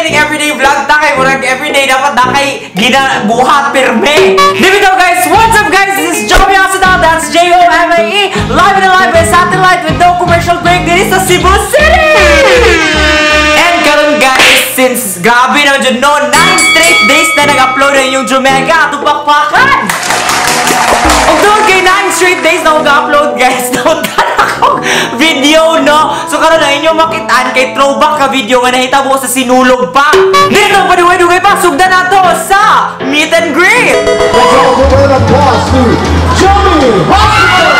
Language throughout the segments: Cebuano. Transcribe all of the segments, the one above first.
kaning everyday vlog ta kay murag everyday dapat na kay ginabuhat pirme. Dito guys, what's up guys? This is Jomie Osidal, that's J-O-M-I-E, live and alive by satellite with no commercial break dito sa Cebu City! And karon guys, since grabe naman dyan, no, 9 straight days na nag-upload na inyong Jomega, tupakpakan! Ug tungod kay 9 straight days na ako ga-upload guys, nauntan akong video, no? So karon na inyong makitaan kay throwback ka video nga nahitabo sa Sinulog pa. Dito paduway-dugay pa, sugdan nato sa meet and greet! Let's all give a round of applause to Jomie Hospital!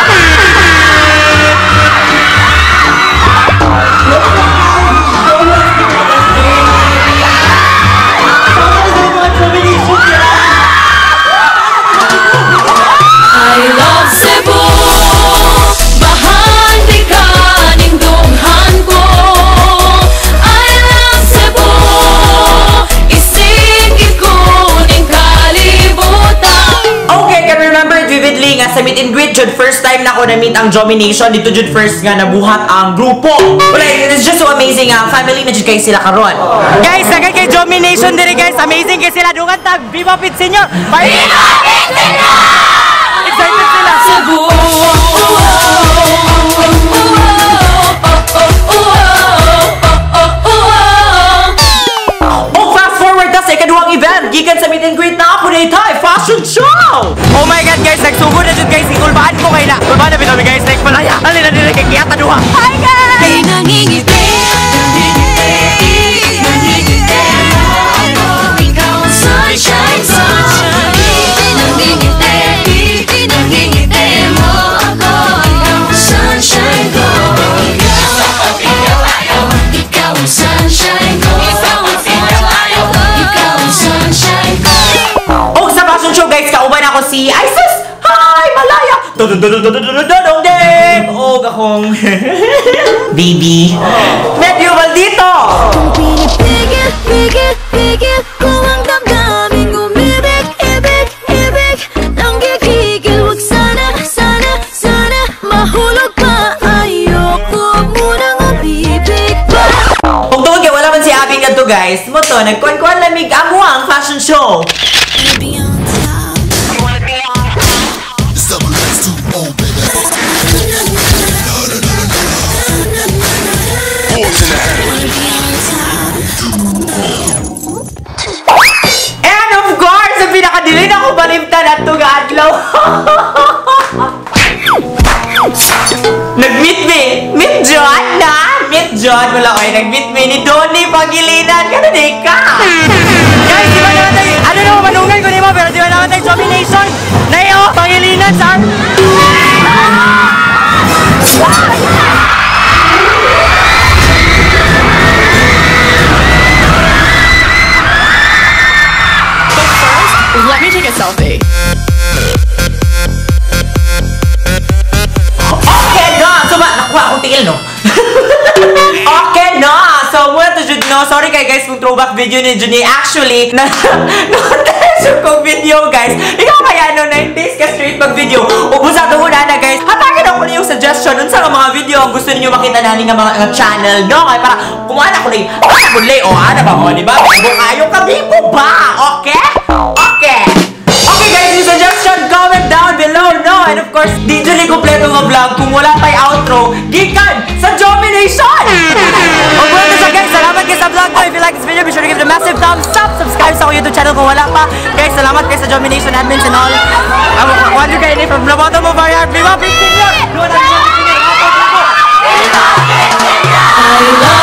I love Cebu, bahandi ka ning dughan ko. I love Cebu, isigit ko ning kalibutan. Okay, I can remember it vividly nga sa meet and greet jud first time na ako na-meet ang Jomie Nation dito jud first nga nabuhat ang grupo. Wala, it's just so amazing nga family na jud kay sila karon. Guys, daghan kay Jomie Nation diri guys, amazing kay sila dungan tag Viva Pit Senior. Viva Pit Senior! Excited sila. Cebu. Oh, fast forward ta sa ikaduhang event gikan sa meet and greet na ako na itay fashion show. Oh my god guys, nagsugod na jud guys, ikulbaan ko kay na. Kulbaan na bitaw mi guys, like malaya. Alin na dili kay kiyata duha. Hi guys. Kay nangingiti, nangingiti, nangingiti ako, ikaw ang sunshine, sunshine. Nangingiti, nangingiti mo ako, ikaw ang sunshine ko. Ikaw ang sunshine ko. Ikaw ang sunshine ko. Og sa fashion show guys, kauban ako si Isis. Hi, Malaya. Dududududududududong ding. Og akong baby. Medyo maldito. Kung pinipigil, pigil, pigil ko ang damdamin, umibig, ibig, ibig, nang gigigil. Wag sana, sana, sana mahulog pa. Ayoko munang umibig pa. Ug tungod kay wala man si Abby ngadto guys, mo to nagkuan-kuan lamig amo ang fashion show. And of course, ang pinakadili na ako balimtan at tuga adlaw. Nag-meet me! Meet John na! Meet John! Wala kayo, nag-meet me ni Donnie Pangilinan! Ganun eh ka! Guys, di ba naman tayo, ano na, manungan ko nimo, pero di ba naman tayo Jomie Nation? Nayo, Pangilinan, sir! But first, let me take a selfie. Okay na! So ba, nakuha akong tingil, no? Okay na! So, muna to jud, no? Sorry kay guys kung throwback video ni Junie. Actually, na na kong video, guys. Ikaw kaya, no? 9 days ka straight mag-video. Ubus sa itong una na, guys. Hatagin ako niyo yung suggestion nun sa mga video ang gusto niyo makita na nga mga nga channel, no? Kaya para kumuha na ko na yung ah, o, ano ba, o, di ba? Bukayo kami po ba? Okay? Okay! Okay guys, yung suggestion, comment down below, no? And of course, di dyan kompleto nga vlog kung wala pa'y outro, gikan sa Jomie Nation! O bueno siya guys, salamat kayo sa vlog ko. If you like this video, be sure to give it a massive thumbs up. Subscribe sa akong YouTube channel kung wala pa. Guys, salamat kayo sa Jomie Nation admins and all. Wonder kayo ni from the bottom of our heart. Viva Pit Senior! I love